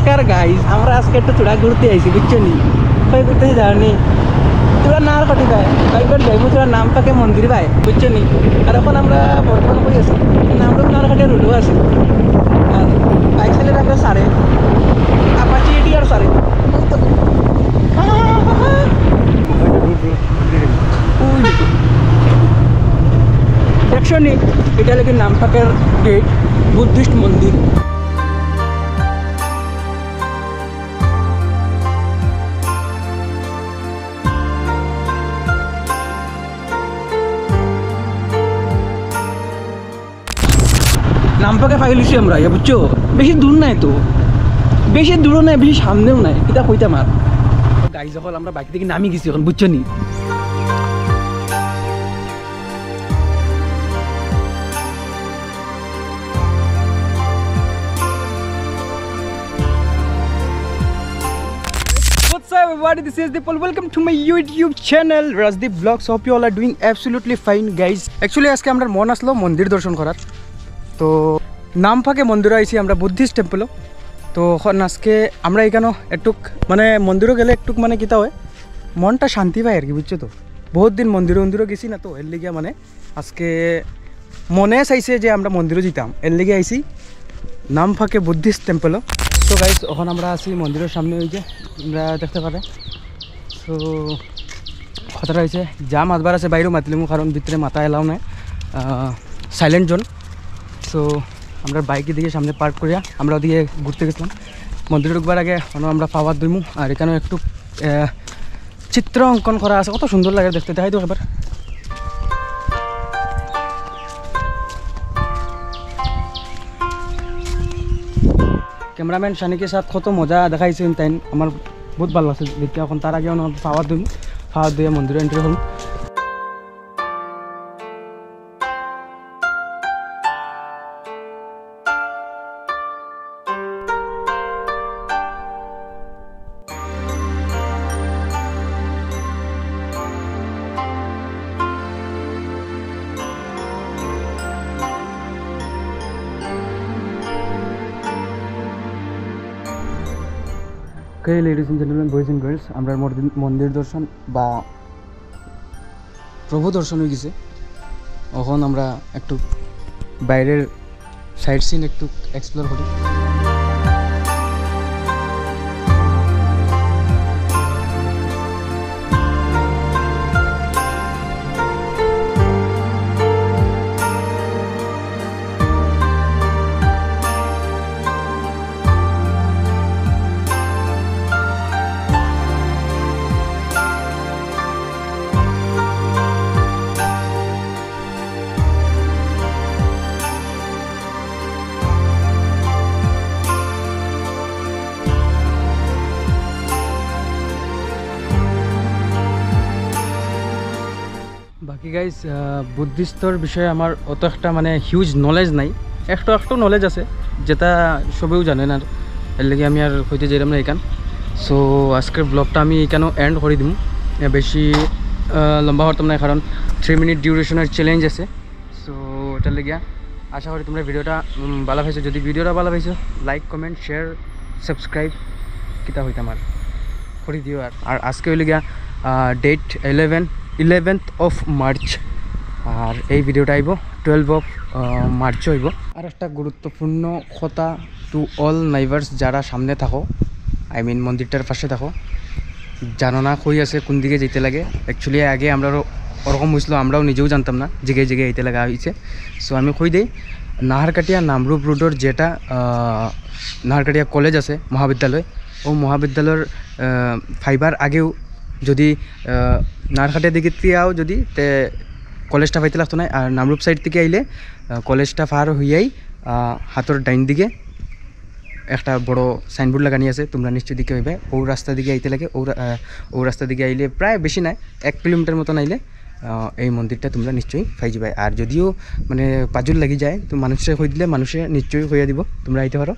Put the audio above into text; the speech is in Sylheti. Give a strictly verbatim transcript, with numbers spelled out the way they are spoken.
কার গাইস, আমরা আজকে একটু থুড়া ঘুরতে আইছি, বুঝছো নি? কই ঘুরতে আইছি জানো নি? থুড়া নাহারকাটি ভাই, কয়েকবার যাইবো থুড়া নামফাকে মন্দির ভাই, বুঝছো নি? আর এখন আমরা বর্তমান কই আছি? নামরূপ নাহারকাটি রোডও আছে। আর বাইক চালাইলে একটা সারে, আপাচি এটি আর সারে। ওই তো। ওই তো। দেখছো নি? এটা লাগে নামফাকের গেট, বুদ্ধিস্ট মন্দির। নামফাকে ফাইলিছি আমরা, ইয়া বুঝছো? বেশি দূর নাই তো, বেশি দূরও নাই, বেশি সামনেও নাই, এটা কইতাম আর। গাইস, যখন আমরা বাইক থেকে নামি গেছি এখন, বুঝছো নি? What's up everybody, this is Dipal. Welcome to my YouTube channel, Rajdeep Vlogs. Hope you all are doing absolutely fine, guys. Actually আজকে আমরার মন আসলো মন্দির দর্শন করার, তো নামফাকে মন্দিরও আইছি আমরা, বুদ্ধিস্ট টেম্পলও। তো এখন আজকে আমরা এখানেও একটুক মানে মন্দিরও গেলে একটুক মানে কিতা হয়, মনটা শান্তি পায় আর কি, বুঝছো তো? বহুত দিন মন্দিরও মন্দিরও গেছি না, তো এর লিগে মানে আজকে মনে চাইছে যে আমরা মন্দিরও যেতাম, এর লিগে আইছি নামফাকে বুদ্ধিস্ট টেম্পলও। তো গাইস, এখন আমরা আছি মন্দিরের সামনে, ওই যে আমরা দেখতে পারে। তো কথাটা হয়েছে, যা মাতবার আছে বাইরেও মাতিলিমু, কারণ ভিতরে মাতা এলাও নাই, সাইলেন্ট জোন। তো আমরা বাইক এদিকে সামনে পার্ক করিয়া আমরা ওদিকে ঘুরতে গেছিলাম। মন্দিরে ঢুকবার আগে এখন আমরা পাওয়ার ধুইমু, আর এখানেও একটু আহ, চিত্র অঙ্কন করা আছে, কত সুন্দর লাগে দেখতে। দেখাই তো একবার। ক্যামেরাম্যান শানিকের সাথে কত মজা দেখাইছে তাই, আমার বহুত ভালো লাগছে দেখতে। এখন তার আগে আমরা পাওয়ার ধুইমু, পাওয়ার ধুয়ে মন্দিরে এন্ট্রি হইমু। Okay, ladies and gentlemen, boys and girls, আমরা মন্দির, মন্দির দর্শন বা প্রভু দর্শন হয়ে গেছে। এখন আমরা একটু বাইরের সাইট সিন একটু এক্সপ্লোর করি। বাকি গাইস, বুদ্ধিস্টর বিষয়ে আমার অত একটা মানে হিউজ নলেজ নাই, একটু একটু নলেজ আছে, যেটা সবেও জানে না, এর লাগি আমি আর কইতে যাইরাম না এখান। সো আজকের ব্লগটা আমি এখানেও এন্ড করে দিমু, এ, বেশি আহ, লম্বা করতাম না, কারণ থ্রি মিনিট ডিউরেশনের চ্যালেঞ্জ আছে। সো এটার লাগিয়া আশা করি তোমরা ভিডিওটা উম, ভালো পাইছো। যদি ভিডিওটা ভালো পাইছো, লাইক, কমেন্ট, শেয়ার, সাবস্ক্রাইব কিতা হইতাম আর করে দিও। আর আর আজকে হইল গিয়া date eleven, eleventh of March, আর এই ভিডিওটা আইব টুয়েলভ অফ মার্চ হইব। আর একটা গুরুত্বপূর্ণ কথা, টু অল নাইবার্স, যারা সামনে থাকো, আই মিন মন্দিরটার পাশে থাকো, জানো না কই আছে, কোন দিকে যাইতে লাগে। অ্যাকচুয়ালি আগে আমরা ওরকম হয়েছিল, আমরাও নিজেও জানতাম না, জিগে জিগে যাইতে লাগা হয়েছে। সো আমি কই দেই, নাহারকাটিয়া নামরূপ রোডর যেটা আহ, নাহারকাটিয়া কলেজ আছে, মহাবিদ্যালয়, ও মহাবিদ্যালয়র আহ, ফাইবার আগেও যদি আহ, নাহারকাটিয়া দিকে আও যদি, তে কলেজটা পাইতে লাগতো না। আর নামরূপ সাইড থেকে আইলে আহ, কলেজটা পার হইয়াই আহ, হাতর ডাইন দিকে একটা বড় সাইনবোর্ড লাগানি আছে, তোমরা নিশ্চয়ই দেখি হইবে। ও রাস্তা দিকে আইতে লাগে, ও রা-, আহ, ও রাস্তা দিকে আইলে প্রায় বেশি নাই, এক কিলোমিটার মতন আইলে আহ, এই মন্দিরটা তোমরা নিশ্চয়ই পাই যাবে। আর যদিও মানে পাজুর লাগি যায়, তো মানুষে কই দিলে মানুষে নিশ্চয়ই কইয়া দিব, তোমরা আইতে পারো।